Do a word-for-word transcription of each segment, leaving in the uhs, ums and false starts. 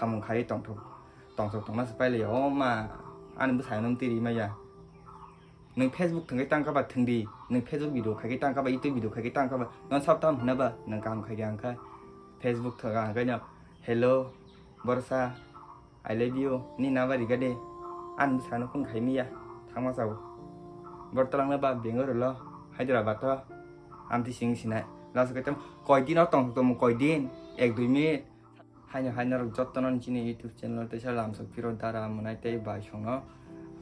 Samung khai tongthok tongthok tongna se pailai o ma, ani bwsai no tiri maya. Nwng Facebook thwngwi tangkha ba thwngdi, nwng Facebook video khai khe tangkha ba, YouTube video khai khe tangkha ba, non sab tam hwnna ba nwng kaham khai khe ang kha. Facebook thwngkha hwnkhe no, "Hello borsa, I love you," ni naba riga de. Ani bwsano phone khai miya, thangma sao. Bor twlangna ba Bengaluru lo, Hyderabad o, amtwi sing sinai. Last khe tamo koi din o tong tongmo koi din, ek dui minute. Haino hai norok jottono chini YouTube channel o teisa lamsok phiro dara mwnai tei bai songno.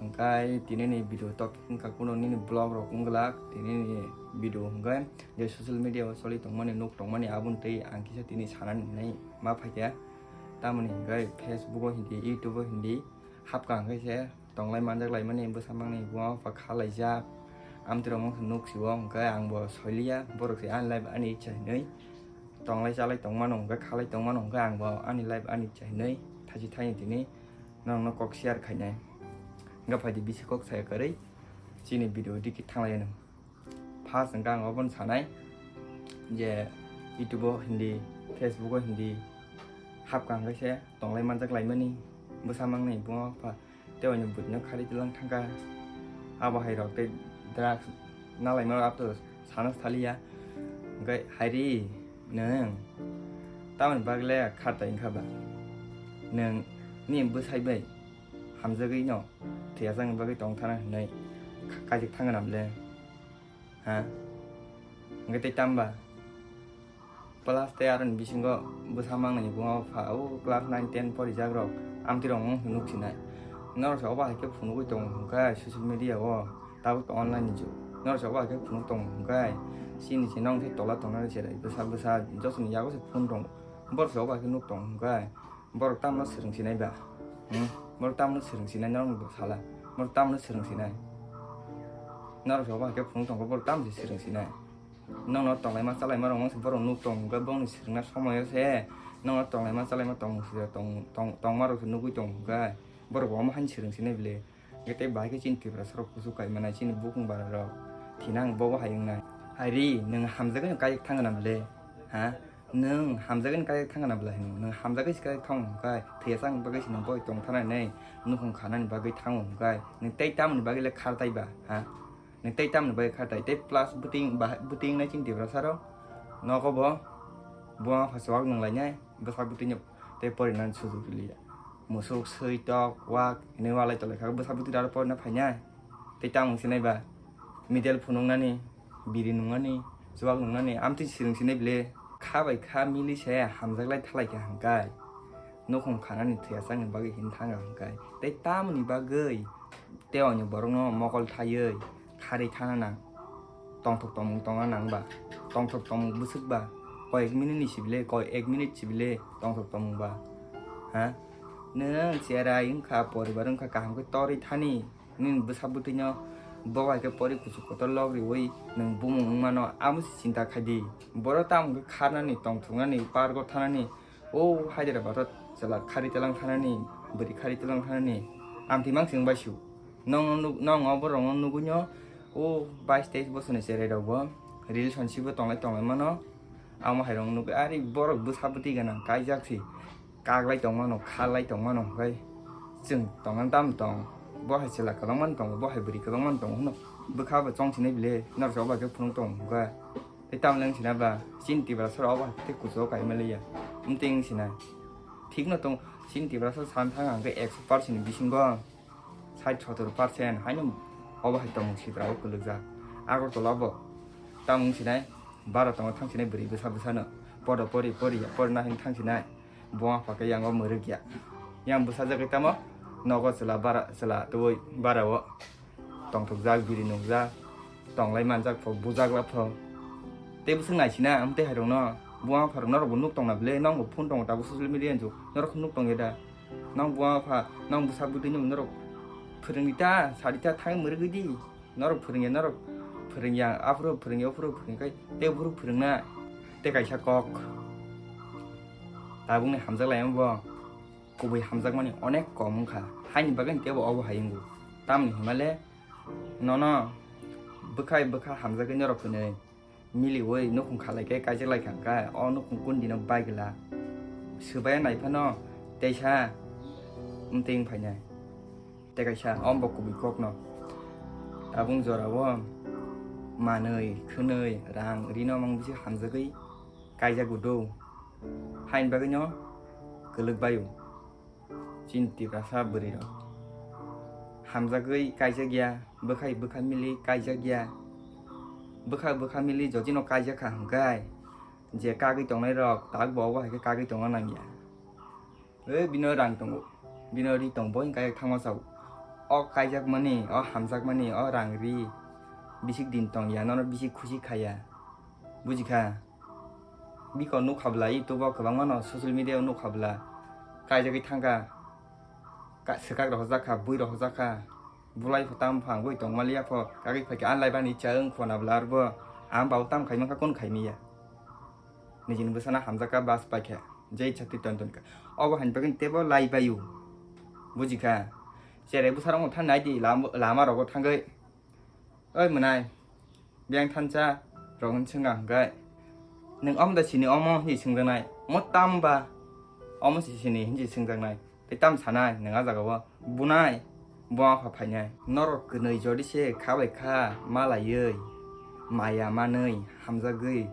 Hwnkhe tinini video topic wngkha kuno nini vlog rok wngglak, tinini video hwnkhe je social media o choli tongmani, nuk tongmani, aboni tei ang kisa tini sanani hinwi ma phaikha. Tamoni hwnkhe Facebook o hindi, YouTube o hindi, hapkha hwnkhe se tonglai manjak laimani bwsa mangni buma bupha kha laijak. Amtwirok wngkha nuk sio, hwnkhe ang bo soiliya, borok se ani life ani icha hinwi tonglai chalai tongmano, hwnkhe khalai tongmano, hwnkhe ang bo ani life ani icha hinwi thachi thani tini norokno kok share khainai. Hwnkhe phaidi bisi kok saya kwrwi chini video digi thanglaianw. First hwnkhe ang obono sanai je YouTube o hindi, Facebook o hindi hapkha hwnkhe se tonglai manjak laimani bwsa mangni buma bupha tei oino bwrwino khari twilang thangkha. Abo hai rok tei drugs nalaima rok abo to sana saliya. Hwnkhe hairi nwng tamoni bagwi le khartai wngkha ba? Nwng nini bwsai bai hamjagwi no thwiyasakni bagwi tongthana hinwi kha-, kaijakthang gwnam le? Ha? Hwnkhe tei tamba? Plus tei aroni bisingo bwsa mangnani buma bupha o class nine ten porijak rok amtwi rok wng nuk sinai. Norok se obo hai khe phunugwi tongo hwnkhe social media o, tabuk to online ni jug. Norok se obo hai khe phunuk tongo hwnkhe chini se nong se tola tongnai cherai bwsa bwsa josoni yago se phone tongo. Borok se obo hai khe nuk tongo hwnkhe borok tamno swrwng sinai ba? Hmm? Borok tamno swrwng sinai norok bo sala? Borok tamno swrwng sinai? Norok se obo hai khe phunuk tongo, borok tamo se swrwng sinai? Nokno tonglaima chalaima rok wngse borok nuk tong hwnkhe bongni swrwngna somoyo se nokno tonglaima chalaima tong tong tongma rok se nugwi tong hwnkhe borok bo omo haino swrwng sinai bile. Hwnkhe tei bahai khe chini Tiprasa rok kuchuk kai manai chini bukung bara rok thinang bobo hai wngnai. Hairi nwng hamjagwi no kaiyak thang gana bile? Ha? Nwng hamjagwi no kaiyak thang gana bile? Nwng hamjagwi se kaiyak thang hwnkhe thwiyasakni bagwi se nwng boi tong thana hinwi nukhung khanani bagwi thango hwnkhe nwng tei tamoni bagwi le khartai ba? Ha? Nwng tei tamoni bagwi kha tai? Tei plus bwtwi ba-, bwtwi wngnai chini Tiprasa rok. Nogo bo buma bupha chuwak nung lainai, bwsa bwtwino tei porinani sujuk rwliya. Musuk, swi, tok, wak hinwi walai tolai kha, bwsa bwtwi aro porina phainai. Tei tamo wngsinai ba? Middle phunuknani, biri nungnani, chuwak nungnani, amtwi swrwng sinai bile? Kha bai kha mili se hamjak lai thalai kha hwnkhe nukhung khanani thwiyasakni bagwi hini thang kha hwnkhe tei tamoni bagwi tei oini borokno mokol thaiwi kharwi thana nang. Tongthok tongmung tongna nang ba? Tongthok tongmung bwswk ba? Koi ek minute ni sibile, koi ek minute sibile tongthok tongmung ba? Ha? Nwng cherai wngkha, poribar wngkha, kaham khe torwi thani. Nini bwsa bwtwino bo hai khe pori kuchuk kotor lok riwi nwng bumung wngmano, amo se chinta khai di. Borok tamo khe kharnani, tongthoknani, pargo thanani, o Hyderabad o chwla khari twilang thanani, bwrwi khari twilang thanani, amtwi mang se wng bai su. Nong, nong, nong o borokno nugwino o bais teis bosorni cherai rokbo relationship o tonglai tonglai mano. Amo hai rok nugwi ari borok bwsa bwtwi gana kaijak se. Kaglai tongmano, khalai tongmano, hwnkhe chwng tongna tamo tong? Bo hai chwla kwbangma tongo, bo hai bwrwi kwbangma tongo hwno. Bwkha bo chong sinai bile, norok se obo hai khe phunuk tongo hwnkhe. Tei tamoni wng sina ba, chini Tiprasa rok obo hai khe kuchugo kaima liya. Amtwi wng sina. Thikno tong, chini Tiprasa san thang ang khe ekso percent ni bisingo sait sotor percent haino obo hai tongmung sitra o kwlwkjak. Agartala bo tamo wng sinai, bara tongo thang sinai bwrwi bwsa bwsano. Podo pori pori ya, porina hin thang sinai. Buma bupha khe yango mwrwk ya. Yang bwsajagwi tamo nogo chwla bara, chwla tubui bara o tongthokjak, biri nukjak, tonglai manjak pho, bujak la pho. Tei bwswk naisina, amtwi hai rokno, buma bupha rok norok bo nuk tongna bwle, nong bo phone tongo tabuk social media ni jug, norok khe nuk tong ya da? Nong buma bupha, nong bwsa bwtwi no norok phwrwngdi ta, sadi ta, thangwi mwrwgwi di. Norok phwrwngya, norok phwrwngya, aphuru phwrwngya, aphuru phwrwngya, kai tei aphuru phwrwngna. Tei kaisa kok, tabukni hamjak laima bo kubui hamjakmani onek kom wngkha, haini bagwi teibo obo hai wngo. Tamoni hwnmale nono bwkhai bwkha hamjagwi norok hwnwi miliwi nukhung khalai khe kaijak lai kha, hwnkhe o nukhung kundino bai gla. Swbaiya nai phano Teisa, mtwng phainai. Tei kaisa, om bo kubui kokno. Tabung jorao manwi, khwnwi, rang, rino mang bisi hamjagwi kaijago do. Haini bagwino kwlwk baio. Chini Tiprasa bwrwirok. Hamjagwi kaijak ya, bwkhai bwkha mili kaijak ya. Bwkha bwkha mili jotino kaijak kha hwnkhe, je kagwi tongnai rok, tak bo obo hai khe kagwi tongna nang ya. E bino rang tongo, bino ri tong, bo hwnkhe thangma sao. O kaijakmani, o hamjakmani, o rang ri, bisik din tong ya, nono bisik khusi kha ya. Buji kha? Biko nukha bwla, YouTube o kwbangma no, social media o nukha bwla, kaijagwi thangkha, ka-, swkak rohorjak kha, bui rohorjak kha, bulai pho tam phang bui tongmaliya pho, kagwi phaikhe anlai bani cha wng khona bwla arbo, ang bau tam khai mankha, kun khai miya. Nijini bwsano hamjakha, bas paikha, jei chati ton ton kha. Obo haini bagwi teibo lai baio. Buji kha? Cherai bwsarokno thangnai di, lam-, lama rogo thangwi. Oi mwnai, biyang thansa rok hwn swngkha hwnkhe, "Nwng omo da sini omo?" hinwi swngjaknai. "Omo tamo ba?" "Omo si sini," hinwi swngjaknai. Tei tamo sanai nwng a jagao? Bunai, bo apha phainai. Norok kwnwi jodi se kha bai kha malaiwi, maya manwi, hamjagwi,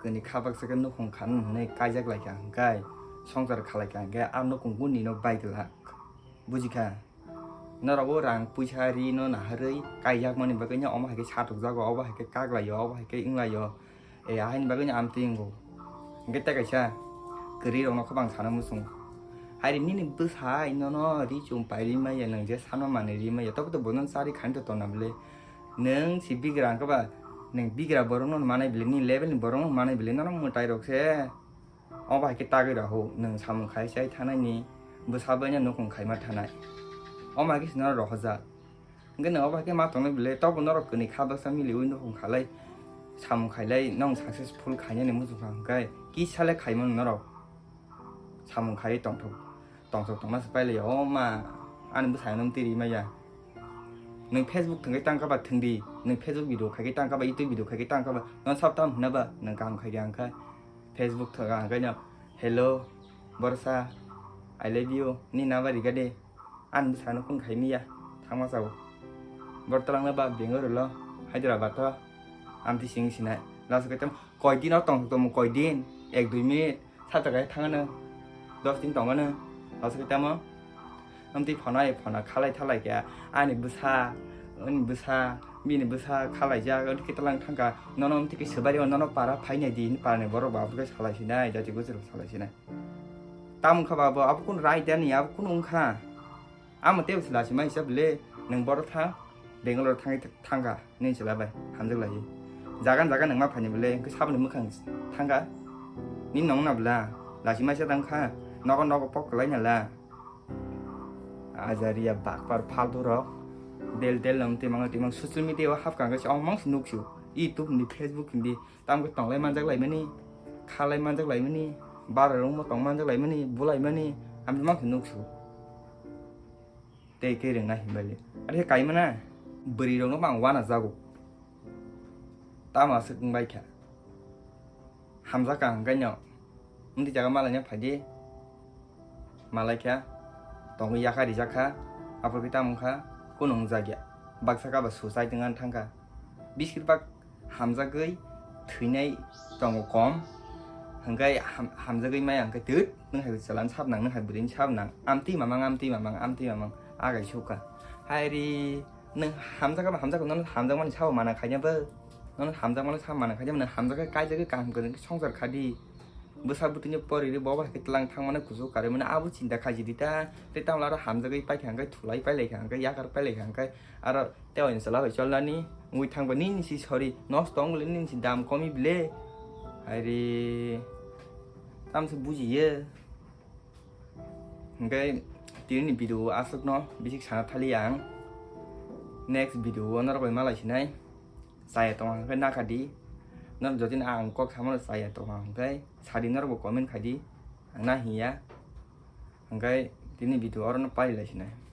kwnwi kha baksa khe nukhung khan hwnwi kaijak lai kha hwnkhe, swngchar kha lai kha hwnkhe, a nukhung guni no bai glak. Buji kha? Norok o rang puisa ri no naharwi kaijakmani bagwi no omo hai khe satok jago, obo hai khe kak laio, obo hai khe wng laio. E, ahaini bagwi no amtwi wngo. Hwnkhe tei kaisa kwrwi rok no khe bang sana muchung. Hai ri nini bwsai nono ri chum pai ri maya, nwng je sanma manwi ri maya, tobo to bono chari khani to tonna bwle. Nwng si bigra hwnkhe ba, nwng bigra borok no manai bwle, nini level ni borok no manai bwle, nono mwtai rok se. Obo hai khe tagwi rw ho, nwng samung khai chai thanai ni bwsa bai no nukhung khaima thanai. Omo hai khe se norok rohorjak. Hwnkhe nwng obo hai khe ma tongnai bwle, tobo norok kwnwi kha baksa miliwi nukhung khalai, samung khailai, nwng successful khainani muchung kha hwnkhe kisa le khaimano norok. Samung khaiwi tongthok, tongthok tongna se pailai o ma, ani bwsai no mtwi ri maya. Nwng Facebook thwngwi tangkha ba thwngdi, nwng Facebook video khaikhe tangkha ba, YouTube video khaikhe tangkha ba, nono sab tam hwnna ba, nwng kaham khaikhe hwnkhe. Facebook thwngkha hwnkhe no, "Hello, borsa, I love you, ni number riga de." Ani bwsano phone khai miya, thangma sao. Bor twlangna ba Bengaluru lo, Hyderabad o, amtwi sing sinai. Last khe tamo, koi din o tong tongmo, koi din, ek dui minute, sato kai thangano, dos din tongano. Last khe tamo, amtwi phone ai phone khalai thalai khe, ani bwsa, ani bwsa, bini bwsa khalaijak, amtwi khe twlang thangkha, nono amtwi khe swbari o, nono para phainai di, parani borok ba aboni salai sinai, jati gujur salai sinai. Tamo wngkha ba abo, abo kunu right ani, abo kunu wngkha. Amo tei se lachima hisab le, nwng boro thang, Bangalore thangwi thangkha, nini chwla bai, hamjak lai. Jaga jaga nwng ma phaini bole, hwnkhe saboni mwkhang thangkha. Nini nong na bwla, lachima se tangkha, nogo nogo pok kwlai na la. Ajariya bakpar faltu rok, del del nwng twi mango twi mang social media o hapkha hwnkhe se ong mang se nuksu. YouTube ni, Facebook ni, tamo khe tonglai manjak laimani, khalai manjak laimani, bara rungmo tong manjak laimani, bulaimani, amtwi mang se nuksu. Tei khe rwngna hinbali. Are khe kaimana, bwrwi rokno mang wana jago. Tamo aswk wngbai kha. Hamjak kha hwnkhe no. Wngtwi jaga malaina phaidi. Malai kha. Tongwi yakha rijak kha. Aphuru khe tamo wngkha. Kunu wngjak ya. Baksa kha ba suicide wngna thangkha. Bishir bak hamjagwi thwinai tongo kom. Hwnkhe ham-, hamjagwi maya hwnkhe twt. Nwng hai chwla ni sab nang, nwng hai bwrwi ni sab nang. Amtwi mamang, amtwi mamang, amtwi mamang. Agai sukha. Hai ri. Nwng hamjakha ba hamjakha, nono hamjakmani sabo mana khaina bo. Nono hamjakmani sabo mana khaina bo, nwng hamjakha kaijagwi kaham kwrwng khe swngchar khadi. Bwsa bwtwino poriri bo bai khe twlang thangmani kuchuk karwi mano abo chinta khaijidi ta. Tei tamla aro hamjagwi paikha hwnkhe thulai pailaikha hwnkhe yakar pailaikha hwnkhe aro tei waini chwla bai cholnani wngwi thangba nini si sorry nosto wngwi nini si dam komi bile. Haire tamse bujiye. Hwnkhe tini ni video o aswkno bisi sana thali ang. Next video o norok bai malai sinai. Chaya tong hwnkhe nakha di. Norok jotoni ang kok samano chaya tong hwnkhe sadi norok bo comment khai di. Ang na hiya. Hwnkhe tini video oro no pari lai sinai.